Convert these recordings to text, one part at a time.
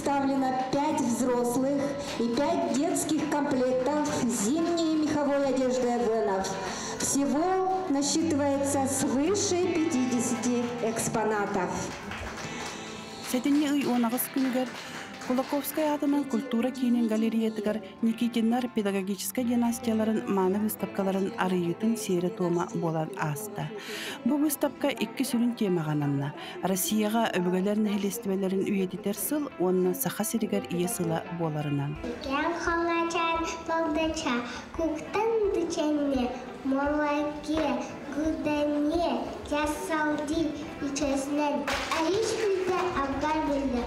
Представлено 5 взрослых и 5 детских комплектов зимней меховой одежды эвенов. Всего насчитывается свыше 50 экспонатов. Сэтинньи ый 18 күнүгэр Кулаковскай аатынан культура киинин галереятыгар Никитиннар педагогическай династияларын мааны выставкаларын арыйыытын сиэрэ-туома буолан ааста. Бу выставка икки сүрүн темаҕа ананна. Россияҕа өбүгэлэр нэһилиэстибэлэрин үйэтитэр сыл уонна Саха сиригэр Ийэ сыла буоларынан. Кэм холачан болдача, куктан дыченне, молоке, гудане, ясалди, ичеснен, ариш билде, авгар билде.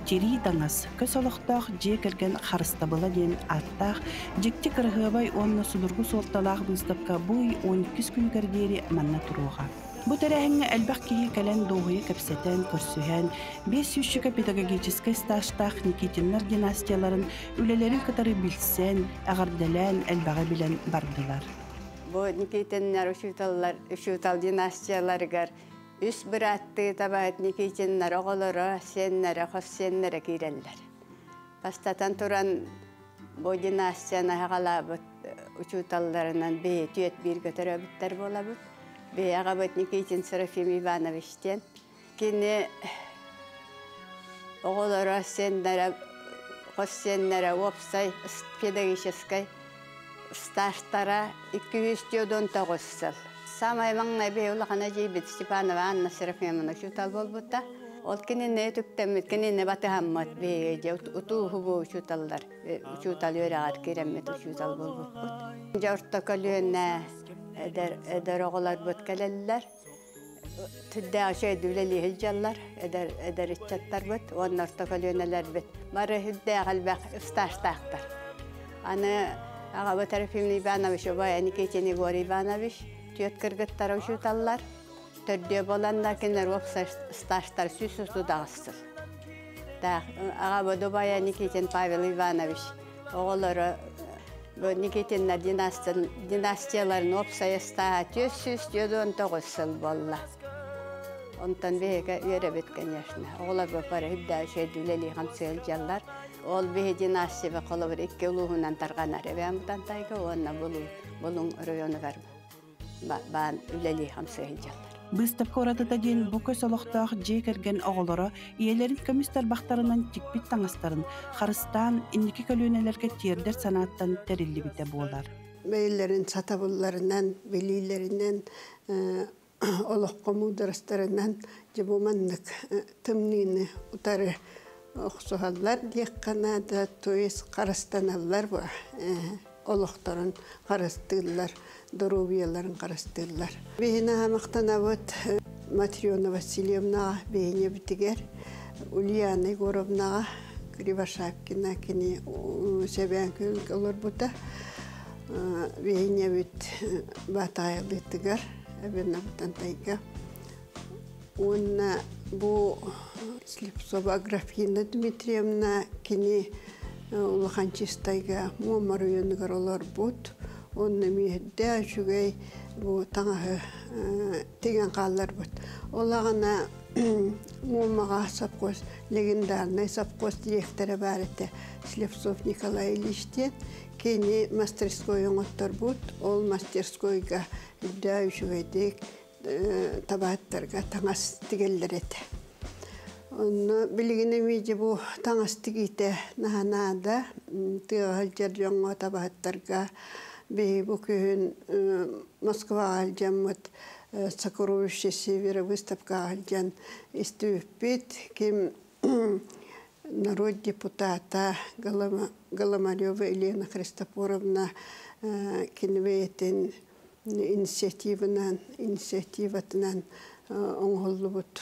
Тирии таҥас, көс олохтоох дьиэ кэргэн харыстабыла диэн ааттаах дьикти кыраһыабай уонна судургу суолталаах быыстапка бу ый 12 күнүгэр диэри манна туруоҕа. Бу тэрээһиҥҥэ элбэх киһи кэлэн дуоһуйа кэпсэтэн, көрсүһэн, биэс сүүсчэкэ педагогическай стажтаах Никитиннар династияларын үлэлэрин кытары билсэн, эҕэрдэлээн, элбэҕи билэн бардылар. Бу Никитиннар учууталлар учуутал династияларыгар үс бырааттыы табаһыт Никитиннар оҕолоро, сиэннэрэ, хос сиэннэрэ киирэллэр. Бастатан туран, бу династияны аҕалаабыт учууталларынан бэйэ түөрт бииргэ төрөөбүттэр буолабыт. Бэйэ аҕабыт Никитин Серафим Иванович диэн. Кини оҕолоро, сиэннэрэ, хос сиэннэрэ уопсай педагогическай стажтара 249 сыл. Самай маҥнай бэйэ улахан эдьиийбит Степанова Анна Серафимовна учуутал буолбута. Ол кинини түктэммит, кинини батыһаммыт биһиги утууһу учууталлар, учуутал үөрэҕэр киирэммит учуутал буолбуппут. Дьэ орто көлүөнэ эдэр, эдэр оҕолорбут кэлэллэр. Түрдээх үчүгэйдик үлэлии сылдьаллар, эдэр, эдэр ыччаттарбыт уонна орто көлүөнэлэрбит бары сүрдээх элбэх стажтаахтар. Аны аҕабыт Трофим Иванович убайа Никитин Егор Иванович түөрт кыргыттара учууталлар. Төрдүө буоланнар кинилэр уопсай стажтар 138 сыл. Аҕабыт убайа Никитин Павел Иванович оҕолоро бу Никитиннар династияларын уопсай ыстааһа 449 сыл буолла. Онтон биһиги үөрэбит, конечно. Оҕолор бары үрдээх үчүгэйдик үлэлии хамсыы сылдьаллар. Ол биһи династия холобур икки улууһунан тарҕанар. Эбээн Бытантайга уонна Булуҥ оройуонугар баан үлэлии хамсыы сылдьаллар. Быыстапка уратыта диэн бу көс олохтоох дьиэ кэргэн оҕолоро ийэлэрин көмүс тарбахтарынан тикпит таҥастарын харыстаан инники көлүөнэлэргэ тиэрдэр санааттан тэриллибитэ буолар. Бэйэлэрин сатабылларынан, билиилэринэн, олоххо муударастарынан дьэ бу маннык тымныыны утары охсуһаллар диэххэ наада, то есть харыстаналлар бу олохторун харыстыыллар, доруобуйаларын харыстыыллар. Биһини махтанабыт Матрена Васильевнаҕа биһиэнньэбитигэр, Ульяна Егоровнаҕа Кривошапкина кини сэбээн күөлгэ олорбута. Биһиэнньэбит Баатаайалыытыгар, Эбэнабытантайга. Уонна бу Слепцова Аграфена Дмитриевна кини улахан Чистайга Муома оройуонугар олорбут. Онно эмиэ үчүгэй бу таҥаһы тигэн хаалларбыт. Ол аҕана Муомаҕа совхоз, легендарный совхоз директора баар этэ Слепцов Николай Ильич диэн. Кини мастерской оҥотторбут. Ол мастерскойга үрдээ үчүгэйдик табааттарга таҥас тигэллэр этэ. Онно билигин эмиэ бу таҥас тигиитэ наһанаада тыаҕа сылдьар дьоҥҥо табаһыттарга биһи бу күһүн Москваҕа сылдьаммыт «Сокровище Севера» выставкаҕа сылдьан истибиппит. Ким народ депутата Голомарева Елена Христофоровна кини бэйэтин инициативынан инициативатынан оҥоһуллубут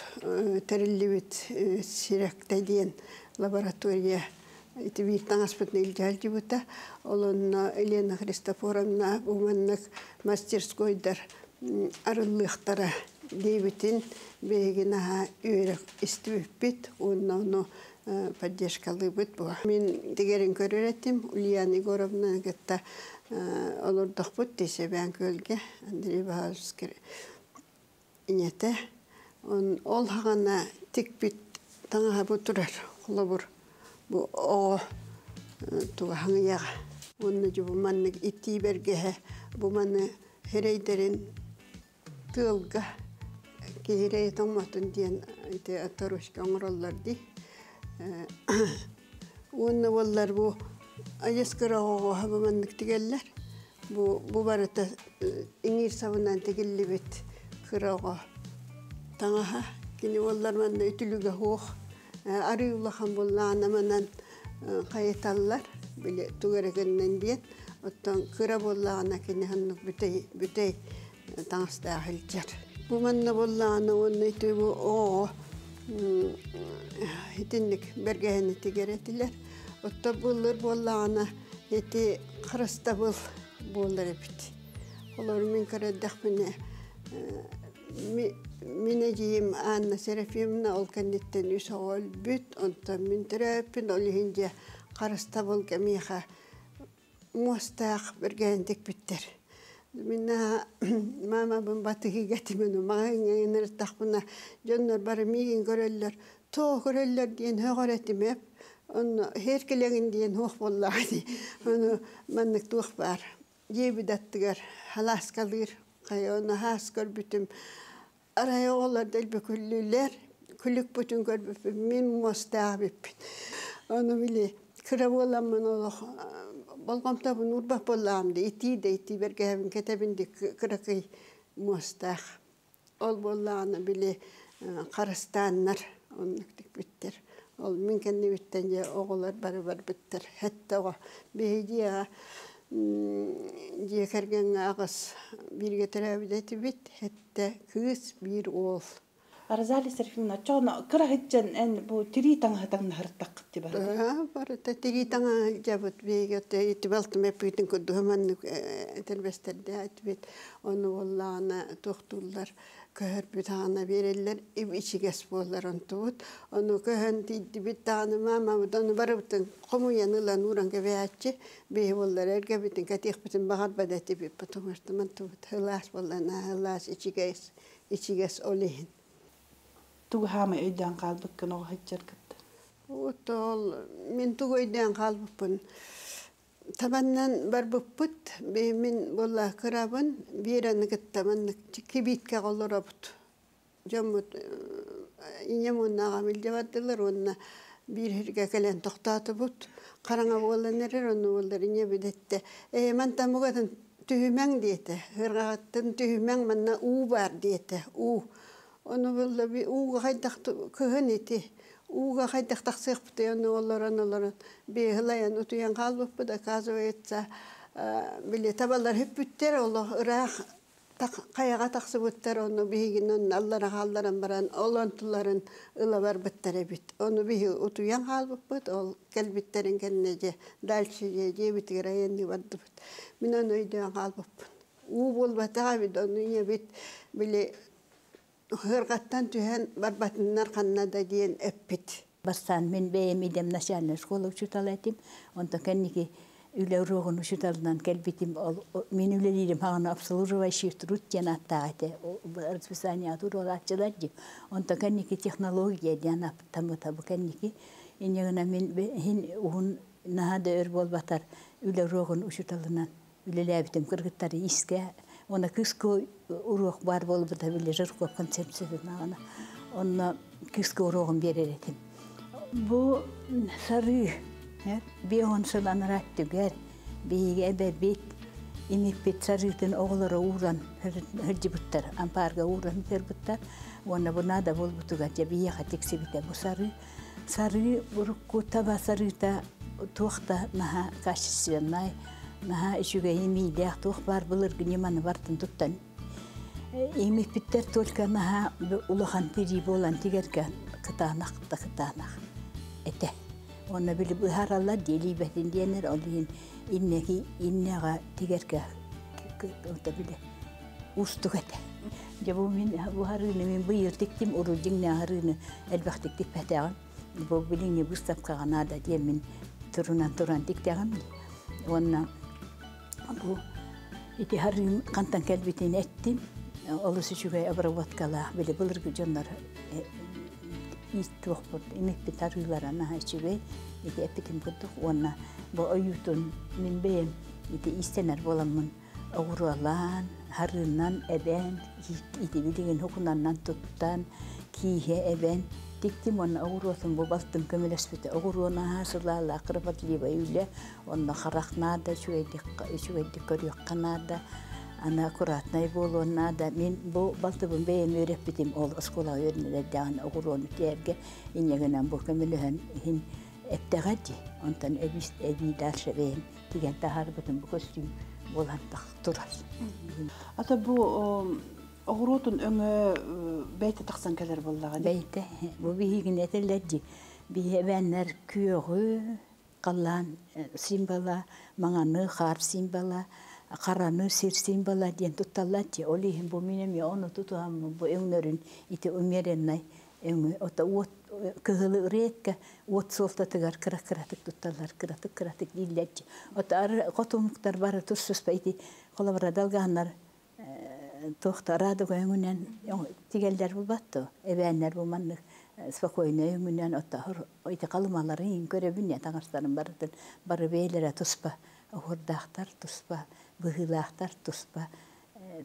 тэриллибит Сирэктэ диэн лаборатория ити биир таҥаспытын илдьэ сылдьыбыта. Ол онно Елена Христофоровна бу маннык мастерскойдар арыллыахтара диэбитин биһиги наһаа үөрэх истибиппит уонна ону поддержкалыыбыт бу. Мин тигэрин көрөр этим Ульяна Егоровна кытта олордохпут Сэбээн Күөлгэ Андрей Баһаалыскай инете. Ол хаҕана тикпит таҥаһа бу турар холобур. Бу оҕо туга хаҥыйаҕа. Уонна дьэ бу маннык итии бэргэһэ бу маны сирэйдэрин тыалга киһи тоҥмотун диэн ити оторочка оҥороллор дии. Уонна буоллар бу айас кыра оҕоҕо бу маннык тигэллэр. Бу бу барыта иҥиир сабынан тигиллибит кыра оҕо таҥаһа. Кини буоллар манна үтүлүгэ суох. Арыы улахан буоллаҕына манан хайыталлар, били тугу эрэ гыннын диэн. Оттон кыра буоллаҕына кини оннук бүтэй бүтэй таҥастаах илдьэр. Бу манна буоллаҕына уонна ити бу оҕоҕо итинник бэргэһэни тигэр этилэр. Оттон былыр буоллаҕына ити харыстабыл буолар эбит. Олор мин көрөрдөхпүнэ мин эдьиийим Анна Серафимовна ол кэнниттэн үс оҕо өлбүт, онтон мин төрөөппүн, ол иһин дьэ харыстабыл кэмиэхэ муостаах бэргэһэн тикпиттэр. Мин маамабын батыһыыга этим, маҕаһыыҥҥа ырыттахпына дьоннор бары миигин көрөллөр, тоҕо көрөллөр диэн һөҕөр этим эп. Онно һиэркилэҥин диэн суох буоллаҕа дии. Ону маннык туох баар. Дьиэбит аттыгар халааскалыыр хайа ону хаас көрбүтүм. Арай оҕолор дэлби күллүүлэр, күлүкпүтүн көрбүппүт, мин муостаах эбиппин. Ону били кыра буоламмын олох болҕомтобун уурбат буоллаҕым дии, итии да итии бэргэһэбин кэтэбин дии кыракый муостаах. Ол буоллаҕына били харыстааннар оннук тикпиттэр. Ол мин кэннибиттэн дьэ оҕолор бары барбыттар. Сэттэ оҕо. Биһиги дьиэҕэ дьиэ кэргэҥҥэ аҕыс бииргэ төрөөбүт этибит. Сэттэ кыыс, биир уол. Розалия Серафимовна, чоно кыра сылдьан эн бу тирии таҥаһы таҥнаһыртаххыт дии барыта. Барыта тирии таҥаһы илдьэбит биһиги ити балтым эппитин курдук маннык этэрбэстэрдээх этибит. Ону буоллаҕына туохтууллар көһөрбүт аҕана биэрэллэр ичигэс буолар онтубут. Ону көһөн тиийдибит даҕаны маамабыт ону барыбытын хомуйан ылан ууран кэбиһээччи. Биһи буоллар эргэбитин кэтиэхпитин баҕарбат этибит, потому что мантыбыт сылаас буоллана сылаас ичигэс ичигэс ол иһин. Тугу хаамай өйдөөн хаалбыккын оҕо сылдьаргыттан? Вот ол мин тугу өйдөөн хаалбыппын табаннан барбыппыт. Мин буолла кырабын Биэрэни кытта маннык кибииткэҕэ олоробут. Дьоммут ийэм уонна аҕам илдьэ бардылар уонна биир сиргэ кэлэн тохтоотубут. Хараҥа буолан эрэр, онно буоллар ийэбит эттэ: «Ээ, мантан букатын түһүмэҥ» диэтэ. «Ырҕаҕыттан түһүмэҥ, манна уу баар» диэтэ. Уу. Ону булла ууга хайдах кыһын ити ууга хайдах тахсыахпытый ону олорон олорон биэһилайан утуйан хаалбыппыт оказывается били табалар хүппүттэр олох ыраах хайаҕа тахсыбыттар ону биһигин онно аллара хаалларан баран ол онтуларын ыла барбыттар эбит ону биһи утуйан хаалбыппыт ол кэлбиттэрин кэннэ дьэ дальше дьэ дьиэбитигэр айанныы бардыбыт мин ону өйдөөн хаалбыппын уу буолбатаҕа эбит ону ийэбит били Ыһырҕаттан түһэн барбатыннар ханна да диэн эппит. Бастаан мин бэйэм идэм начальнай школа учуутала этим. Онтон кэнники үлэ уруогун учууталынан кэлбитим. Ол мин үлэлиирим хаҕана обслуживающий труд диэн ааттаах этэ. Расписание туруорааччылар дии. Онтон кэнники технология диэн ааттаммыта. Бу кэнники инньэ гынан мин иһин уһун наһаа да өр буолбатар үлэ уруогун учууталынан үлэлээбитим кыргыттары искэ уонна кыыска уруок баар буолбута били Жирков концепциятын аҕана онно кыыска уруогун биэрэр этим бу сарыы 50 сыл анараа өттүгэр биһиги эбэбит имиппит сарыытын оҕолоро ууран сылдьыбыттар ампаарга ууран сырбыттар уонна бу наада буолбутугар дьэ биһиэхэ тиксибитэ бу сарыы Сарыы урукку таба сарыыта туох да наһаа качественнай, наһаа үчүгэйи миидээх туох баар былыргы ньыманы барытын туттан имиппиттэр только наһаа улахан тирии буолан тигэргэ кытаанах да кытаанах этэ. Уонна били быһаараллар диэлийбэтин диэннэр ол иһин иннеки иннэҕэ тигэргэ били уустук этэ. Дьэ бу мин бу харыыны мин быйыл тиктим, урут дьиҥнээх харыыны элбэхтик тикпэтэҕим. Бу билиҥҥи быыстапкаҕа наада диэммин турунан туран тиктэҕим. Уонна бу ити харыым хантан кэлбитин эттим. Олус үчүгэй обработкалаах, били былыргы дьоннор Туохпут имиппит арыылара наһаа үчүгэй. Ити эппитим курдук уонна бу ойуутун мин бэйэм ити иистэнэр буоламмын оҕуруолаан, харыынан эбэн, ити билигин хукунаннан туттан, кииһэ эбэн тиктим уонна оҕуруотун бу балтым көмөлөспүтэ. Оҕуруо наһаа сылаалаах кропотливай үлэ, онно харах наада, үчүгэйдик үчүгэйдик көрүөххэ наада, аны аккуратнай буолуон наада. Мин бу балтыбын бэйэм үөрэппитим, ол оскуолаҕа үөрэнэрдэҕин оҕуруону тиэргэ инньэ гынан бу көмөлөһөн иһин эптэҕэ дии. Онтон эбии дальше бэйэм тигэн таһаарбытым бу көстүүм буолан турар. Ата бу оҕуруотун өҥө бэйте тахсан кэлэр буоллаҕа. Бэйте бу биһигин этэллэр дии. Биһи эбээннэр күөҕү халлаан символа, маҥаны хаар символа, хараны сир символа диэн тутталлар дии. Ол иһин бу мин эмиэ ону тутуһаммын бу өҥнөрүн ити умереннай өҥү ото уот кыһылы редко уот суолтатыгар кыра-кыратык тутталлар, кыратык-кыратык дииллэр дии. Ото хотумуктар бары туссуспа ити холобура далгааннар туохта радуга өҥүнэн тигэллэр булбатто. Эбээннэр бу маннык спокойно өҥүнэн отто ити халымаларын көрөбүн я таҥастарын барытын бары бэйлэрэ туспа оһуордаахтар, туспа быһыылаахтар, туспа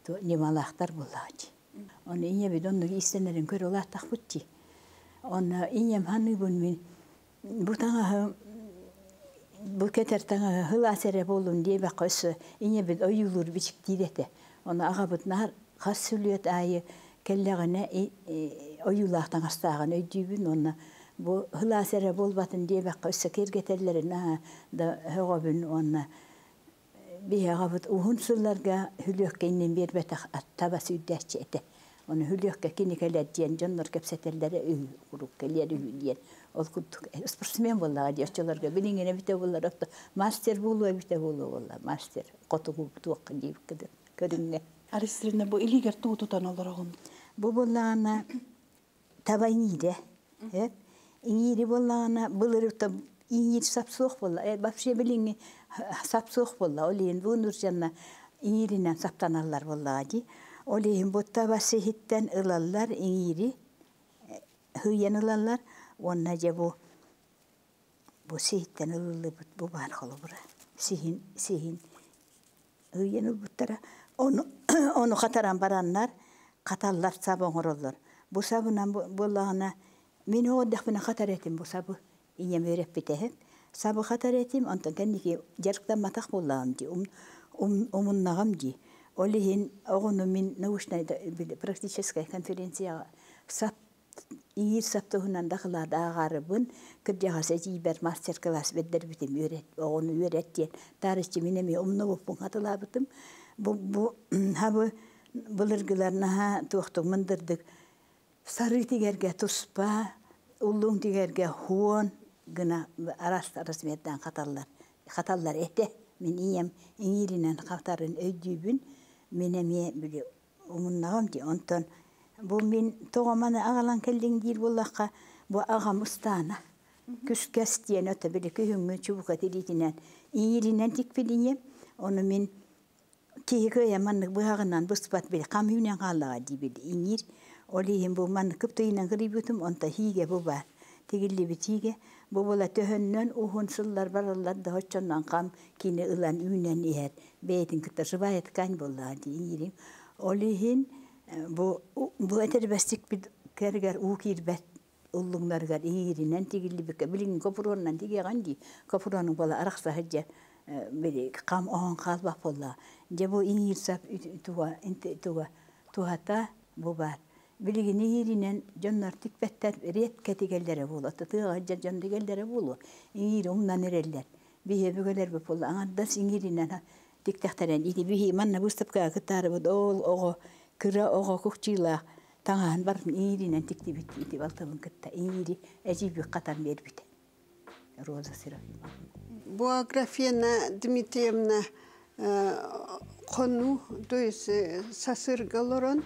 ньымалаахтар буоллааччы. Оны ийэбит оннук иистэнэрин көрө улааттахпыт дии. Онно ийэм ханыыбын мин бу таҥаһы бу кэтэр таҥаһы хылаас эрэ буоллун диэбэххэ өссө ийэбит ойуулуур бичиктиир этэ. Ону аҕабыт наар хас сүлүөт аайы кэллэҕинэ ойуулаах таҥастааҕын өйдүүбүн уонна бу хылаас эрэ буолбатын диэбэххэ өссө киэргэтэллэрин аа да сөҕөбүн уонна биһи аҕабыт уһун сылларга хүлүөккэ иннин биэрбэтэх аттаба сүүрдээччи этэ. Ону хүлүөккэ кини кэлэр диэн дьоннор кэпсэтэллэрэ үһү, куруук кэлиэр үһү диэн. Ол курдук спортсмен буоллаҕа дии оччолорго билиҥҥинэ эбитэ буоллар отто мастер буолуо эбитэ буолуо буолла мастер хотугу туохха диэбиккэ көрүҥҥэ. Аристрина бу илиигэр туу тутан олороҕун. Бу буоллаҕына таба иҥиирэ. Иҥиири буоллаҕына былыр иҥиир сап суох буолла. Вообще билиҥҥи сап суох буолла. Ол иһин бу нуржанна иҥииринэн саптаналлар буоллаҕа дии. Ол иһин бу таба сиһиттэн ылаллар иҥиири хыйан ылаллар уонна дьэ бу бу сиһиттэн ылыллыбыт бу баар холобура сиһин сиһин ыйан ылбыттара. Ону, ону хатаран бараннар, хаталлар сабы оҥороллор. Бу сабынан буоллаҕына, мин оҕордохпуна хатар этим бу сабы. Ийэм үөрэппитэһим. Сабы хатар этим, онтон кэнники дьарыктамматах буоллаҕым дии, умуннаҕым дии. Ол иһин оҕону мин научнай практическая конференцияҕа сап Иир сап туһунан дакылаат ааҕарыбын, кырдьаҕас эдьиийбэр мастер-класс бэрдэрбитим үөрэт, оҕону үөрэт диэн таарыччы мин эмиэ умнубуппун хатылаабытым. Бу, бу хабы былыргылар наһаа туохтук мындырдык сарыы тигэргэ туспа, уллуҥ тигэргэ хуон гына араас размердаан хаталлар. Хаталлар этэ. Мин ийэм иҥииринэн хатарын өйдүүбүн. Мин эмиэ били умуннаҕым дии. Онтон бу мин тоҕо маны аҕалан кэллиҥ диир буоллахха, бу аҕам ыстаана. Күскэс диэн өтө били күһүҥҥү чубука тириитинэн ииринэн тикпит ийэм. Ону мин киһи кыайан маннык быһаҕынан быспат били хам үүнэн хааллаҕа дии били иҥиир. Ол иһин бу маннык кыптыйынан кырыйбытым, онто иигэ бу баар. Тигиллибит иигэ. Бу була төһөннөн уһун сыллар бараллар да оччонон хам кини ылан үүнэн иһэр. Бэйэтин кытта живая ткань буоллаҕа дии иҥиирим. Ол иһин бу бу этэрбэстикпит кэргэр уу киирбэт уллуҥнарыгар иҥииринэн тигиллибиккэ билиҥҥи копуруонунан тигиэҕин дии. Копуруонуҥ буола арахса сылдьар били хам оһон хаалбат буоллаҕа. Дьэ бу иҥиир сап туга туга туһата бу баар. Билигин иҥииринэн дьоннор тикпэттэр редко тигэллэрэ буолуо. Тыаҕа сылдьар дьон тигэллэрэ буолуо. Иҥиири умнан эрэллэр. Биһи өбүгэлэрбит буолла аҥардас иҥииринэн тиктэхтэрин ити биһи манна выставкаҕа кыттаарыбыт ол оҕо кыра оҕо кукчуулаах таҥаһын барытын иҥииринэн тиктибит ити балтыбын кытта иҥиири эдьиийбит хатан биэрбитэ Роза Серафимовна. Бу Аграфена Дмитриевна хонуу, то есть сасырга олорон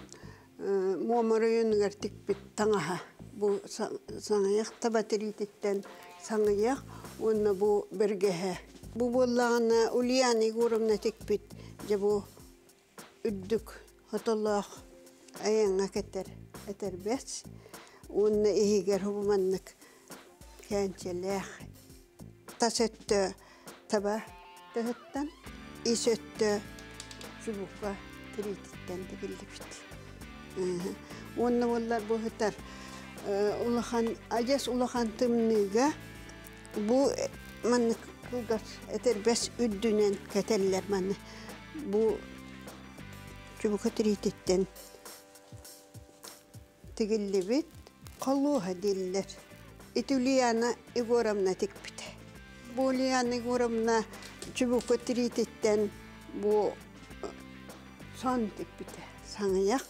Муома оройуонугар тикпит таҥаһа. Бу саҥыйах таба тириититтэн саҥыйах уонна бу бэргэһэ. Бу буоллаҕына Ульяна Егоровна тикпит дьэ бу үрдүк хотолоох айаҥҥа кэтэр этэрбэс. Уонна иһигэр хубуманнык кээнчэлээх тас өттө таба тыһыттан, ис өттө чубука тириититтэн тигиллибит. Уонна буоллар бу ыһытар улахан адьас улахан тымныыга бу маннык кылгас этэрбэс үрдүнэн кэтэллэр маны бу чубука тириититтэн тигиллибит холуоһа дииллэр. Ити Ульяна Егоровна тикпитэ. Бу Ульяна Егоровна чубуку тириититтэн бу сон тикпитэ. Саҥыйах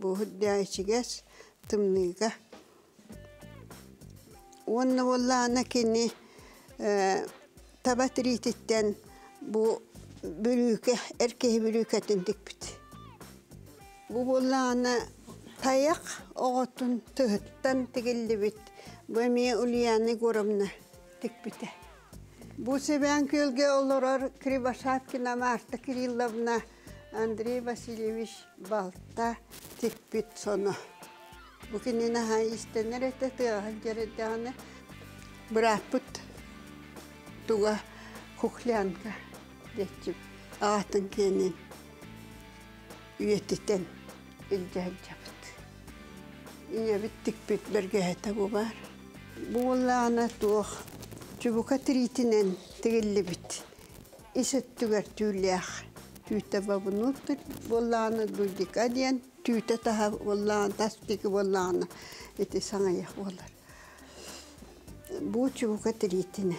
бу үрдээх ичигэс тымныыга. Уонна буоллаҕына кини таба тириититтэн бу бүрүүкэ, эр киһи бүрүүкэтин тикпит. Бу буоллаҕына тайах оҕотун тыһыттан тигиллибит бу эмиэ Ульяна Егоровна тикпитэ. Бу Сэбээн Күөлгэ олорор Кривошапкина Марта Кирилловна Андрей Васильевич балта тикпит соно. Бу кинини наһаа иистэнэр этэ, тыаҕа сылдьар эрдэҕинэ бырааппыт туга кухлянка диэччи аҕатын киэнин үйэтитэн илдьэ сылдьабыт. Ийэбит тикпит бэргэһэтэ бу баар. Бу буоллаҕына туох чубука тириитинэн тигиллибит ис өттүгэр түүлээх түүтэ бабынуут буоллаҕына дудика диэн түүтэ таһа буоллаҕына тас диэки буоллаҕына ити саҥыйах буолар. Бу чубука тириитинэн.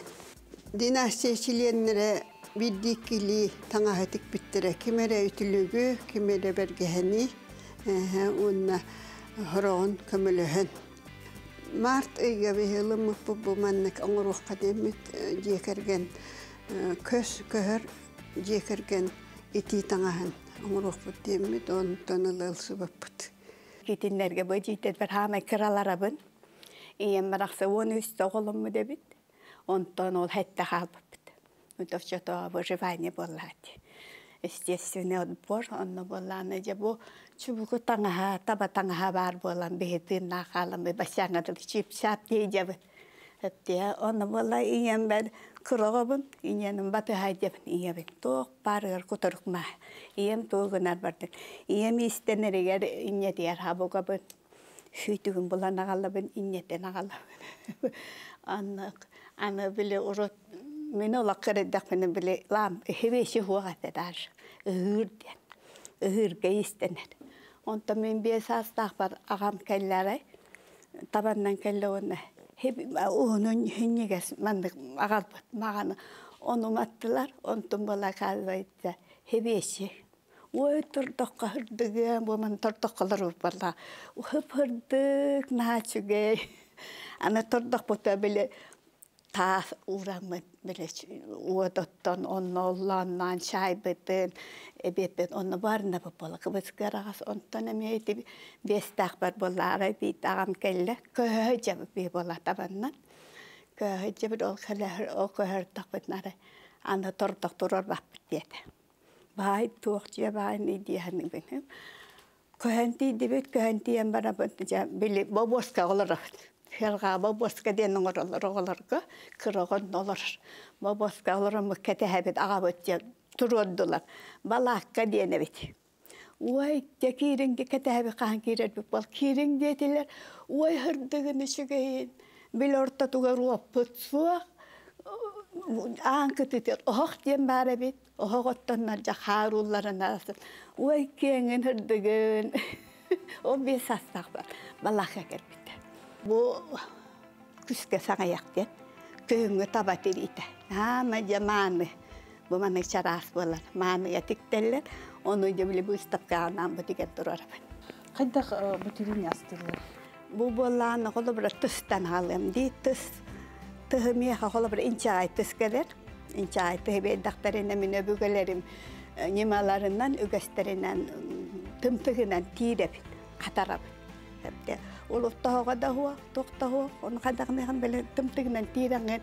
Династия чилиэннэрэ биирдии-иккилии таҥаһы тикпиттэрэ. Ким эрэ үтүлүгү, ким эрэ бэргэһэни уонна хороҕун көмөлөһөн. Март ыйга биһи ылыммыппыт бу маннык оҥоруохха диэммит дьиэ кэргэн көс көһөр дьиэ кэргэн итии таҥаһын оҥоруохпут диэммит онтон ыла ылсыбыппыт. Итиннэргэ бу дьийтэрбэр хаамай кыраларабын. Ийэм барахса 13 оҕоломмут эбит. Онтон ол хэттэ хаалбыппыт. Оччотоо выживание буоллаат. Естественный отбор онно буоллаана дьэ бу чубуку таҥаһа, таба таҥаһа баар буолан биһи тыыннаах хаалан бассааҥҥа дылы чип-чап диэдьэбит. Эптиэ онно буолла ийэм бэр кыра ийэним батыһай диэбин ийэбин туох баарыгар кутурукма ийэм тугу гынар бардын ийэм иистэнэригэр инньэтигэр хабугабын Сүүтүгүн булан аҕалабын, инньэтэн аҕалабын. Аннык аны били урут мин олоххо эрдэхпинэ били лаам эһибиэси суох этэ даже ыһыыр диэн ыһыырга иистэнэр. Онтон мин биэс саастаахпар аҕам кэллэрэй табаннан кэллэ уонна уһунун синньигэс маннык аҕалбыт маҕаны ону уматтылар онтун буола оказывается хибиэси Ой, тордоххо сырдыгыам, бу маны тордоххолор барла. Хып-хырдык, наһаа үчүгэй. Аны тордохпута били таас уураммыт били уот оттон онно оллоонноон чаайбытын эбиэппит онно барына буола кыбыскыараҕас онтон эмиэ ити биэстээхпэр буоллаарай биир аҕам кэллэ көһө дьабы буола табаннан көһө дьабыр ол кэлэһэр ол көһөртөхпүт нары аны тордох турар баппыт диэтэ. Баай туох дьиэ баайный дии саныыбын. Көһөн тиийдибит, көһөн тиийэн барабыт дьэ били бобуоска олоробут. Сыарҕаҕа бобуоска диэн оҥороллор оҕолорго, кыра оҕонно олорор. Бобуоска олороммут кэтэһэбит, аҕабыт дьэ туруордулар. Балаакка диэн эбит. Уой, дьэ киириҥ кэтэһэбит хаһан киирэрбит буол. Киириҥ диэтилэр. Уой, сырдыгын үчүгэйин. Били ортотугар уоппут суох. Аан кытыытыгар оһох диэн баар эбит. Оһох оттоннор дьэ хаар уулларан арасын. Уой, киэҥин сырдыгын. Ол биир састаах бар. Балаакка кэлбитэ. Бу күскэ саҥайах диэн күһүҥҥү таба тириитэ. Аама дьэ мааны. Бу маннык чараас буолар. Мааныга тиктэллэр. Ону дьэ били быыстапкаҕа анаан бу тигэн турарабын. Хайдах бу тириини астыыллар? Бу буоллаҕына холобура тыстан хаалыам дии. Тыс тыһы миэхэ холобура инчэҕэй тыс кэлэр. Инчэҕэй тыһы биэрдэхтэринэ мин өбүгэлэрим ньымаларынан, үгэстэринэн тымтыгынан тиирэбит, хатарабыт. Улуттоһоҕо да уох, туохтоһуох, ону хайдах били тымтыгынан тиирэҥҥин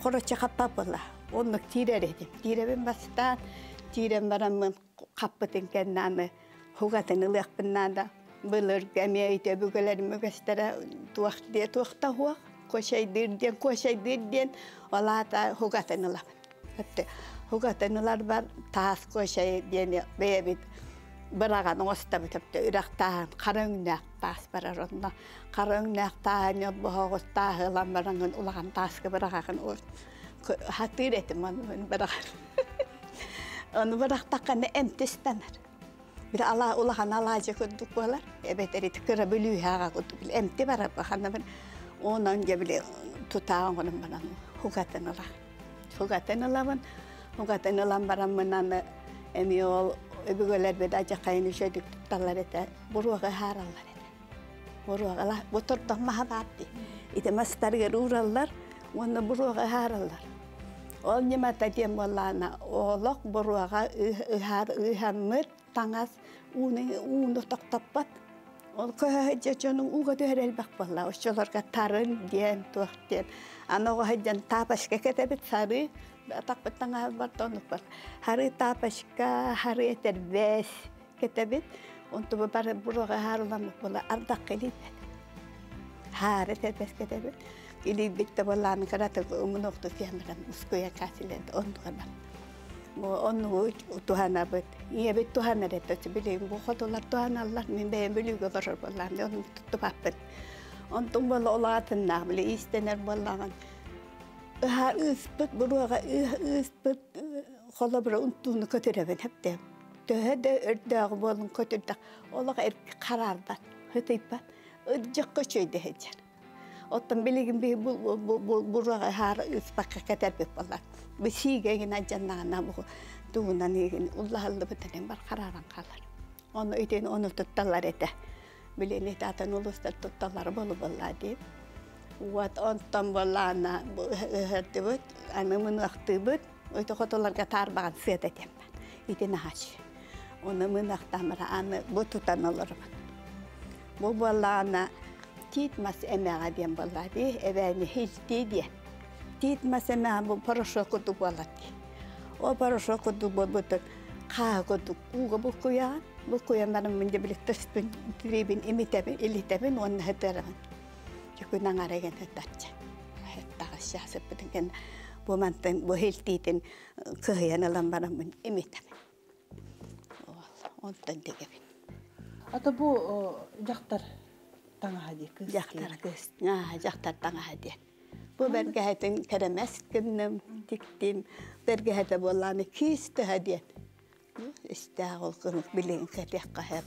короче хаппа буолла. Оннук тиирэр этим. Тиирэбин бастаан, тиирэн бараммын хаппытын кэннэ аны хугатын ылыахпын наада. Былыргы эмиэ өйдөбүгэлэрим үгэстэрэ туох диэ туохта суох куочайдыыр диэн куочайдыыр диэн ол аата хугатын ылабын. Хугатын ыларбар таас куочай диэни бэйэбит быраҕан оҥостобут өптө үрэх тааһын хара өҥнөөх таас барар онно хара өҥнөөх тааһын ньолбоһоҕус тааһы ылан бараҥын улахан тааска быраҕаҕын хатыыр этим ону быраҕар ону бырахтаххына эмтистанар бир ала улахан алаадьы курдук буолар эбэтэр ити кыра бүлүүһээҕэ курдук эмти барар ханна онон дьэ били тутааҕын оҥорон баран хугатын ыла хугатын ылабын хугатын ылан бараммын аны эмиэ ол өбүгэлэрбит адьахайын үчүгэйдик тутталлар этэ буруоҕа ыһаараллар этэ буруоҕа бу тордох маһа баар дии ити мастарыгар уураллар уонна буруоҕа ыһаараллар ол ньымата диэн буоллаҕына олох буруоҕа ыһаар ыыһаммыт таҥас ууну ууну тохтоппот ол көһө дьону ууга түһэр элбэх буолла оччолорго тарын диэн туох диэн аны оҕо сылдьан таапачка кэтэбит сарыы атахпыт таҥаһа барда оннук бар харыы таапачка харыы этэрбэс кэтэбит онтубу бары буруоҕа хаарыламмыт буола ардахха илийбэт хаары этэрбэс кэтэбит илийбит да буоллааны кыратык умунуохту түһэн баран ускуйа каасилен оннуга бар Оннугу туһанабыт. Ийэбит туһанар этэ. Билигин бу хотулар туһаналлар. Мин бэйэм Бүлүүгэ олорор буоллаҕым. Ону туттубаппын. Онтум буола улаатыннаах били иистэнэр буоллаҕын. Ыһа ыыспыт буруоҕа ыыспыт холобура унтууну көтүрэбин хэптэ. Төһө да өрдөөҕү буолун көтүрдэх олох хараарбат, хытыйбат. Ырдьахха үчүгэйдэ сылдьар. Оттон билигин биһи буруоҕа хаары ыыспакка кэтэрбит буоллар. Бу сиигэ гына дьаннаҕына бу тугунан игин уллаһыллыбытын бар харааран хаалар. Ону итин ону тутталлар этэ. Билин ити атын улуустар тутталлар болу буолла дип. Вот онтон буоллаана ыһырдыбыт, аны мыныахтыыбыт. Өтө хотуларга таарбаҕан сыата этэммэн. Ити наһач. Ону мыныахтаамара аны бу тутан олоробун. Бу буоллаҕына тиит мас эмэҕэ диэн буолла дии, эбээни хилтии диэн. Тиит мас эмэҕэ бу порошок курдук буолар дии. Ол порошок курдук буолбутун хааһы курдук ууга буккуйаҕын. Буккуйан баран мин дьэ били тыспын, тириибин имитэбин, илитэбин уонна сытыарабын. Күн аҥара гэн сытарча. Сыттаҕас сыппытын кэннэ бу мантан бу хилтиитин кыһыйан ылан бараммын имитэбин. Онтон тигэбин. Ата бу дьахтар таҥаһа дии кыыс. Дьахтар кыыс. Дьахтар таҥаһа диэн. Бу бэргэһэтин кэрэмэс гынным, тиктим. Бэргэһэтэ буоллааны киис тыһа диэн. Истээх ол кынық билигин кэтиэххэ сөп.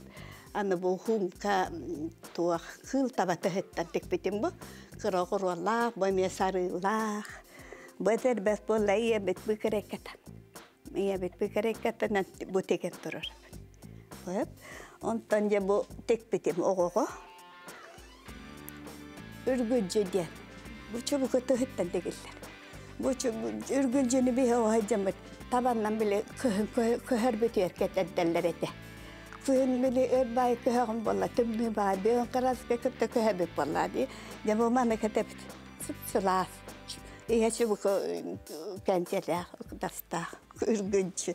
Аны бу хуумка туох кыыл таба тыһыттан тикпитим бу. Кыра оҕуруолаах, бу эмиэ сарыылаах. Бу этэрбэс буолла ийэбит бу кэрэккэтэ. Ийэбит бу кэрэккэтинэн бу тигэн турар. Онтон дьэ бу тикпитим оҕоҕо үргүлдьү диэн. Бу чубуку тыһыттан тигиллэр. Бу үргүлдьүнү биһи оһойдьаммыт табаннан били кыһын көһөр бүтүөр кэтэрдэллэр этэ. Кыһын били өр баай көһөҕүн буолла, тымныы баай, бөөн караска кытта көһөбүт буолла дии. Дьэ бу маны кэтэбит. Сып-сылаас. Ийэ чубуку кэнчэлээх, дастаах үргүлдьү.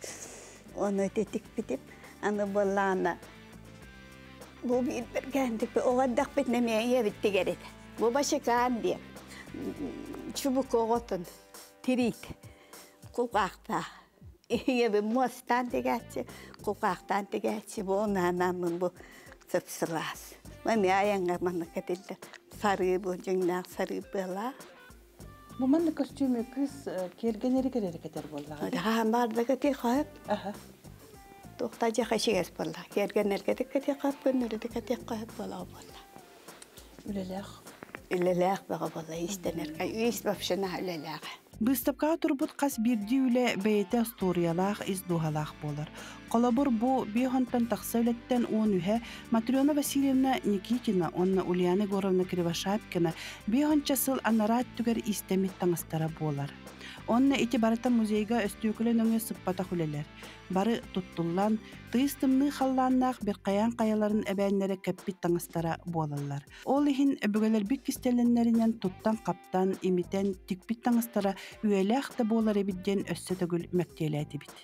Ону ити тикпитим. Аны буоллаҕына бу биир бэргээнтик оҕо эрдэхпитинэ эмиэ ийэбит тигэр этэ. Бу башыкаан диэн чубуку оҕотун тириит кулгаахтаах. Ийэбин муостаан тигээччи, кулгаахтаан тигээччи бу онаанаммын бу сып-сылаас. Эмиэ айаҥҥа маннык кэтиллэр. Сарыы бу дьиҥнээх сарыы быалаах. Бу манна костюму кыыс киэргэнэри кэрери кэтэр буоллаҕа. Хаһан баарда кэтиэх хөп. Туохта дьэ хашигас буолла. Киэргэнэргэ кэтиэх хөп, көннөрү кэтиэх хөп буола буолла. Үлэлээх. Үлэлээх бөҕө буолла иистэнэр. Иис вообще наһаа үлэлээх. Быыстапкаҕа турбут хас биирдии үлэ бэйэтэ остуоруйалаах, ис дууһалаах буолар. Холобур, бу биэс тахса үлэттэн 13-э Матрена Васильевна Никитина уонна Ульяна Егоровна Кривошапкина 50 сыл анараа өттүгэр иистэммит таҥастара буолар. Онно ити барыта музейга өстүөкүлэ нөҥүө сыппатах үлэлэр. Бары туттуллан, тыйыс тымныы халлааннаах Биркайаан хайаларын эбээннэрэ кэппит таҥастара буолаллар. Ол иһин өбүгэлэрбит кистэлэннэринэн туттан-хаптан, имитэн, тикпит таҥастара үйэлээх да буолар эбит диэн өссө төгүл мэктиэлээтибит.